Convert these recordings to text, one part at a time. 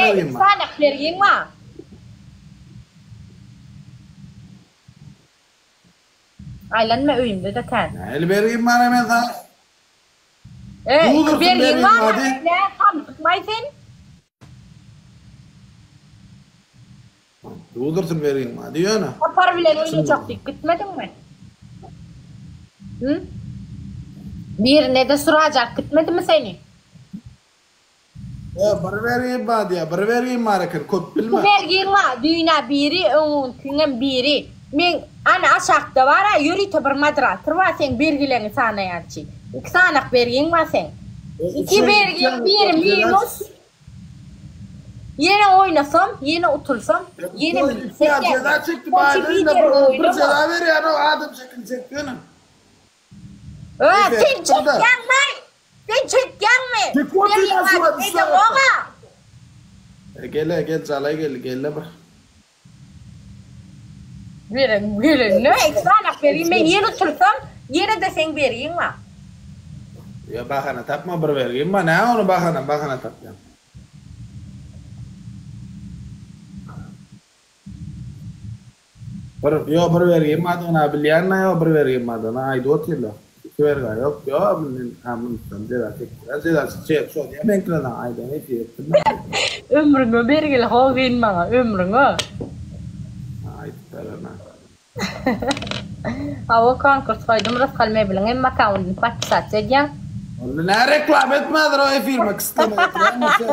Eý, bergim iki bar. sany bergiň bar. Aýlanma öýümde-de kän. Nähili bergim bar men saňa? Eý, Duz iki ursun bergiň bergim bar bar maňa. diý. Nä samsykmaý sen? Duz ursun bergim bar diý ýöne. Sapar bilen Çyn oýnajak bolsa. diýip gitmediňmi? Hı? Birine-de surajak gitmedimi seni? Ýa bir bergim bar diýýär, bir bergim bar eken, köp Iki bilme. bergiň bar, düýn-ä biri, öňňünkiňem biri. Meň, ana, aşakda bar-a, ýörite bir moderator bar, seň bergileňi sanaýançy. Iki sanak bergiň bar seň. Iki bergiň biri minus. Ýene oýnasam, ýene utulsam, ýene minus Ýa edýän. jeza çekdi, Şoň üçin baýda lider bir bir oýnama. jeza berýän o adam şekil çekýän. Ö, sen çekýäňmi? Sen çekýäňmi? Çekip otyryn Bergiň şu bar wagt diýip edeňok-a. Gel-e, gel, jalaý geldi, gel-le bir. Beren gelende iki sanak bergin men ýene utulsam ýene-de seň bergiň bar. Ýa bahana tapma bir bergim bar näme ony bahana bahana tapýaň. Bir ýo bir bergim bardygyna bilýän ýo bir bergim bardygyna aýdyp otyrlar. Iki berga ýok ýo men a mundan jeza çekdirýän jeza çekjek şo diýýän meňkiler saňa aýdan efir etdim men. Ömrüňe bergili ho gyn maňa ömrüňe. Aýdyp berene. Hawa konkurs goýdum Rysgal Mebiliň hem akkaundyny podpisatsa edýäň. Onda nä reklama etme hazir o efirime kisleme getirýäňmi sen.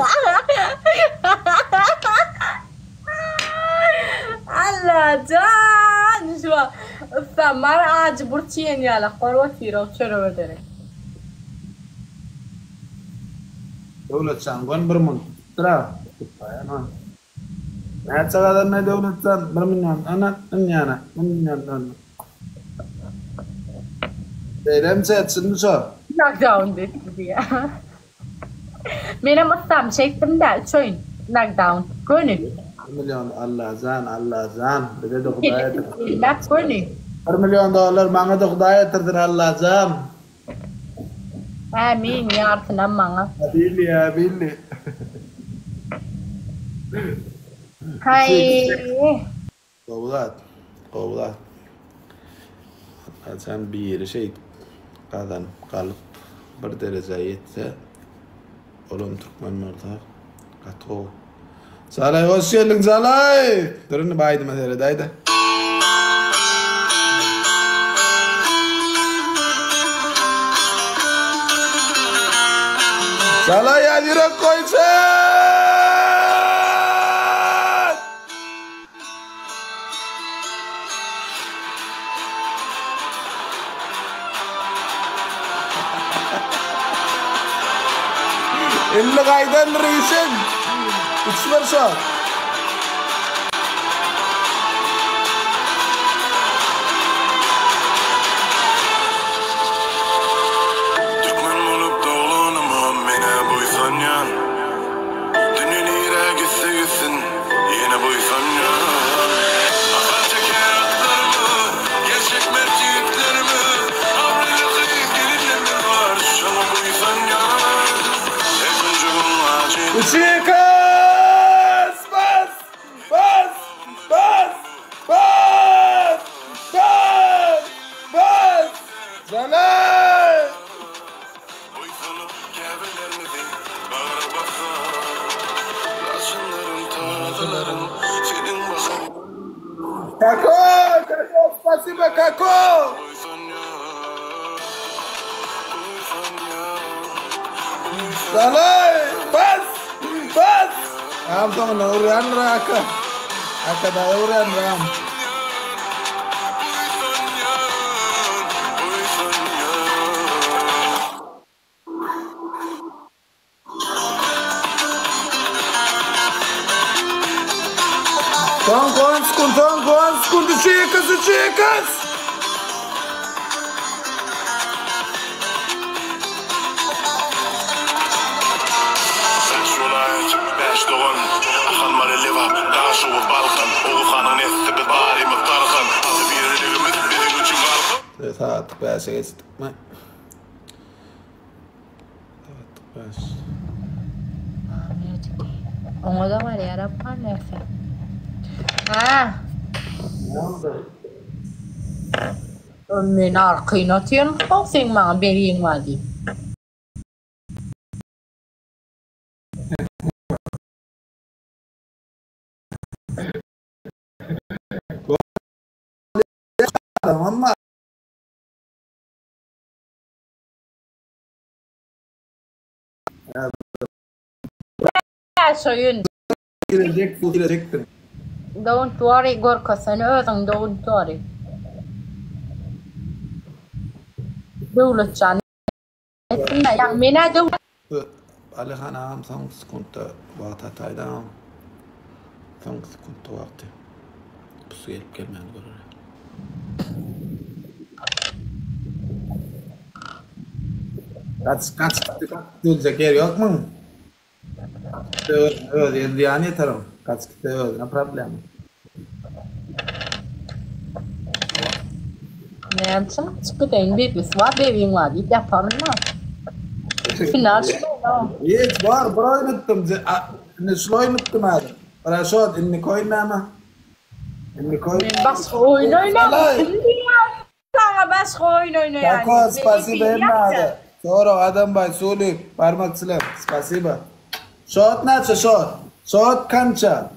Allajan şu yssam bar ajy burç iýen ýalak bolup otyrow çörege derek. Döwletjan gön bir munt tutupdyr-a. Tutupbaýan ony. Näçe gazandy Döwletjan? Bir million ana, ynýana, bir million dönme. Beýlemi çetşinmi şo? Knockdown diýipdi diýýä. Menem yssamy çekdim-dä, üç oýun. Knockdown. Göni. Bir million Allajan, Allajan, bize-de Hudaý ýetirsin. Elläp göni. Bir million dollar maňa-da Hudaý ýetirsin Allajan. Ämin, ýarsynam maňa. Billi ýa billi. Haý. Gowy zat. Gowy zat. Haçan biri şeýdip gazanyp galyp bir derejä ýetse olam türkmen bolsa gaty gowy. Jalaý hoş geldiň Jalaý! Dur indi bu aýdyma seredäýdä. Jalaý ýaz ýürek goýjak! Indi gaýdan rişin. Üç bir şo. Türkmen bolup doglanyma menä buýsanýan. Dünýe nirä gitse gitsin, ýene buýsanýan. Ahal-teke atlarymyz, gerçek mert ýigitlerimiz, Abraýly gyz-gelinlerimiz bar, şoňa buýsanýan. Her künjegiň ajy. Üçikas! Bas! Bas! Bas! Bas! Bas! Bas! Jalaý! Buýsanyp käbelerimizi bagra basan, Laçynlaryň, tazylaryň seniň baharyň. Kako! Kako! Spasiba Kako! Buýsanýan, buýsanýan, buýsanýan. Jalaý! Bas! Bas! Am soňunda urýandyr Aka. Aka daýy urýandyr am. Soňky on sekunt, soňky on sekunt, üçe ýekas, üçe ýekas! Bäş welaýat, bäş dogan, Ahal, Mary, Lebap, Daşoguz, Balkan, Oguz hanyň nesli biz barymyz tarhan, Agzybirligimiz biziň üçin galkan. Sagat bäşe geçdikmi? Sagat bäş. Oňa-da barýar bar närse. Hä. Näme? Men arkaýyn otyryn, seň maňa bergiň bar diýip. Adamam bar. Şoýun. Girejek bu girecekdim. Don't worry görkezsene özüň don't worry. Döwletjan etsinler ýa menä döwlet. Alyhan agam soňky sekuntda wagt hataýdy agam. Soňky sekuntda wagty. Pusy gelip gelmän görer. Gaç gaç geljek ýeri ýok muň. Özüne zyýan ýeter oň. Gaç gitse özüne problema. Näme üçin çykyp gideýin bergisi bar bergiň bar diýip ýataryn-da. Final şeýle. Hiç bar bir oýun utdum. Indi şul oýun utdum häzir. Raşod indiki oýun näme? Indiki oýun. Men başga oýun oýnamok. Kim diýýär saňa başga oýun oýnaýan Tako diýip. Men spasiba efir hemme ýapjak. ada. Sorag Adambaý Sulyk barmak çilem. Spasiba. Şot näçe şot? Şot kança?